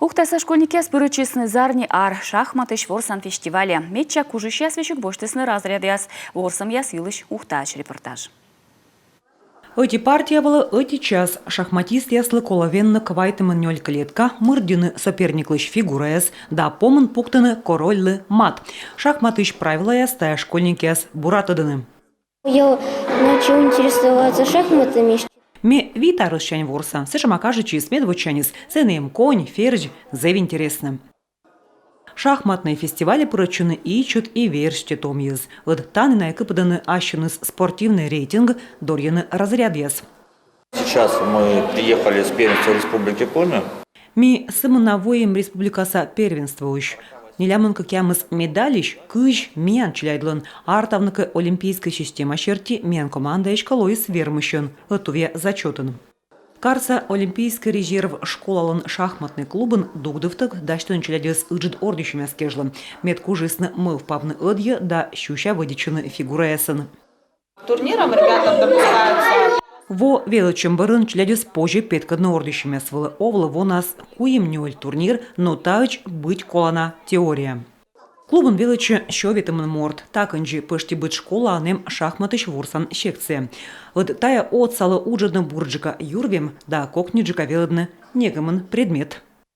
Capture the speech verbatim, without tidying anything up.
Ухтаса школьникъяс пырӧдчисны «Зарни ар» шахматысь ворсан фестивале. Медся кужысьяс весиг босьтісны разрядъяс. Ворсӧмъяс йылысь Ухтаысь репортаж. Ӧти партия вылӧ ӧти час. Шахматистъяслы колӧ венны квайтымын нёль клетка, мырддьыны соперниклысь фигураяс да помын пуктыны корольлы мат. Шахматысь правилӧяс тайӧ школьникъяс бура тӧдӧны. Я начал интересоваться шахматами. Ме вит арӧссянь ворса, сэтшӧма кажитчис, мед вӧчсяньыс сэні эм конь, ферзь, зэв интереснӧ. Шахматнӧй фестивале пырӧдчӧны ичӧт и верстьӧ том йӧз. Ӧд тані найӧ кыпӧдӧны ассьыныс спортивнӧй рейтинг, дорйӧны разрядъяс. Сейчас мы приехали с первенства Республики Коми. Ми сымында воим республикаса первенствоысь. Нелямын кӧкъямыс медальысь кызь миян челядьлӧн. Артавны кӧ олимпийскӧй система серти, миян команда эськӧ лоис вермысьӧн, ӧтувъя зачётын. Карса Олимпийскӧй резерв школалӧн шахматнӧй клубын дугдывтӧг дасьтӧны челядьӧс ыджыд ордйысьӧмъяс кежлӧ. Мед кужисны мӧвпавны ӧдйӧ да сюся вӧдитчыны фигураясӧн. Турнирам ребята допускаются. Во велӧдчӧм бӧрын челядьӧс позьӧ петкӧдны ордйысьӧмъяс вылӧ. Овлӧ вонас куим-нёль турнир, но таӧдз быть колана теория. Клубын велӧдчӧ сёветымын морт. Та кындзи пӧшти быд школаын эм шахматысь ворсан секция. Ӧд тайӧ отсалӧ уджӧдны бурджыка юрвем да кокньыджыка велӧдны некымын предмет.